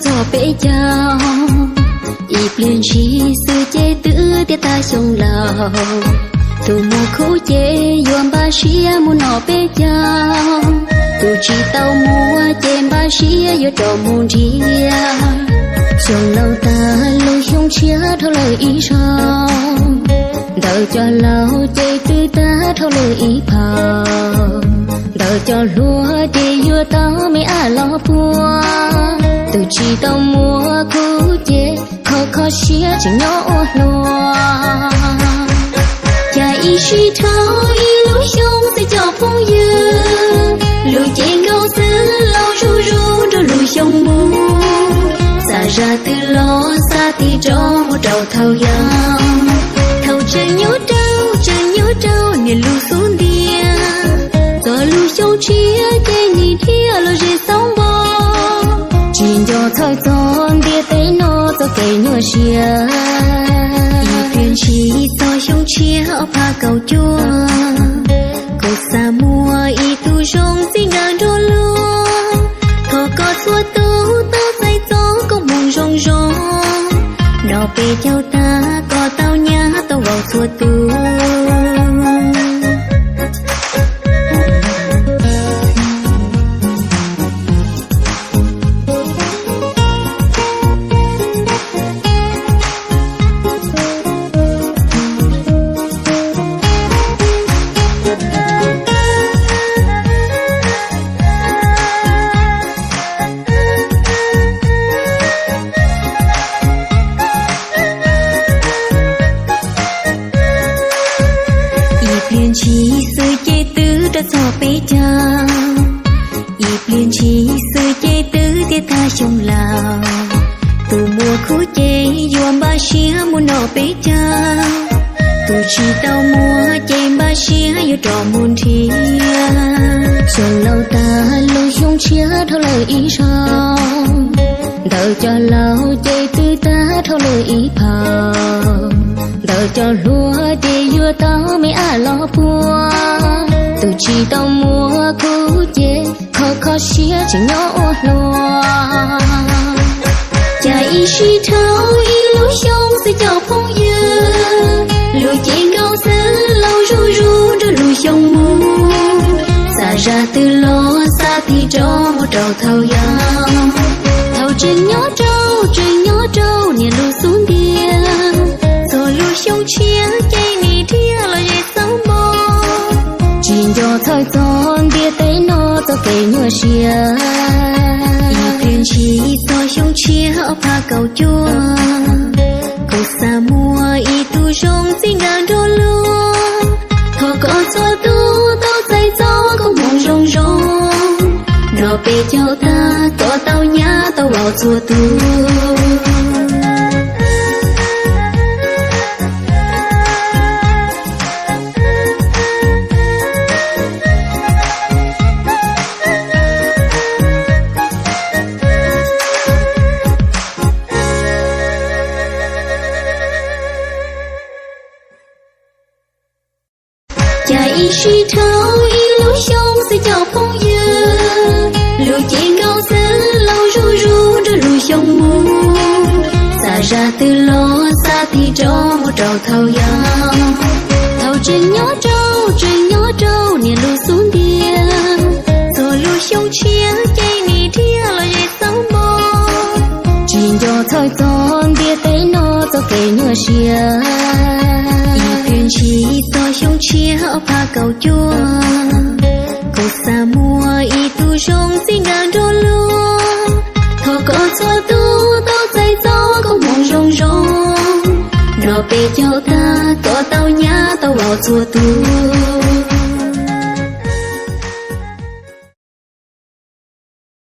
txog peb caug. Ib pliag ntshis xwb ces twb tiav tag xyoo laus. Tus muaj khub ces yuav npaj siab mus noj peb caug. Tus tsis tau muaj ces npaj siab yuav rov mus nrhiav. Xyoo laus tag lub xyoo tshiab dhau lawm ib zaug. Ntawm cov laus ces twb tag dhau lawm ib phaum. Ntawm cov hluas ces yuav tau me ab los puag. Tus tsis tau muaj khub ces kho kho siab tseem nyob ua hluas. Cas ib sij dhau ib lub xyoo xwb cov phooj ywg, lub cev nkaus xwb laus zuj zus nrog lub xyoo mus. Xav zaj twg los xav tig rov mus rau thaum yau. Thaum tseem nyob rau, tseem nyob rau niam lub xub ntiag, txog lub xyoo tshiab ces nim dhia los ze xauv npo. Tsis nco txhawj txog ntiaj teb no txoj kev nyuaj siab. Ib pliag ntshis txog xyoo tshiab ob phav kaum cuaj, kuv xav muaj ib tug zoo txij nkawm nrog luag. Thov koj txhua tus tau txais txoj koob hmoov zoo zoo, nrog peb caug tag kom tau nyab tau vauv txhua tus. Ib pliag ntshis xwb ces twb rov txog peb caug. Ib pliag ntshis xwb ces twb tiav tag xyoo laus. Tus muaj khub ces yuav npaj siab mus noj peb caug. Tus tsis tau muaj ces npaj siab yuav rov mus nrhiav. Xyoo laus tag lub xyoo tshiab dhau lawm ib zaug. Ntawm cov laus ces twb tag dhau lawm ib phaum. Ntawm cov hluas ces yuav tau me ab los puag. Tus tsis tau muaj khub ces kho kho siab tseem nyob ua hluas. Cas ib sij dhau ib lub xyoo xwb cov phooj ywg, lub cev nkaus xwb laus zuj zus nrog lub xyoo mus. Xav zaj twg los xav tig rov mus rau thaum yau. Thaum tseem nyob rau, tseem nyob rau niam lub xub ntiag, txog lub xyoo tshiab ces nim dhia los ze xauv npo. Tsis nco txhawj txog ntiaj teb no txoj kev nyuaj siab. Ib pliag ntshis txog xyoo tshiab ob phav kaum cuaj, kuv xav muaj ib tug zoo txij nkawm nrog luag. Thov koj txhua tus tau txais txoj koob hmoov zoo zoo, nrog peb caug tag kom tau nyab tau vauv txhua tus. Cas ib sij dhau ib lub xyoo xwb cov phooj ywg, lub cev nkaus xwb laus zuj zus nrog lub xyoo mus. Xav zaj twg los xav tig rov mus rau thaum yau. Thaum tseem nyob rau, tseem nyob rau niam lub xub ntiag, txog lub xyoo tshiab ces nim dhia los ze xauv npo. Tsis nco txhawj txog ntiaj teb no txoj kev nyuaj siab. Ib pliag ntshis txog xyoo tshiab ob phav kaum cuaj, kuv xav muaj ib tug zoo txij nkawm nrog luag. Thov koj txhua tus tau txais txoj koob hmoov zoo zoo, nrog peb caug tag kom tau nyab tau vauv txhua tus.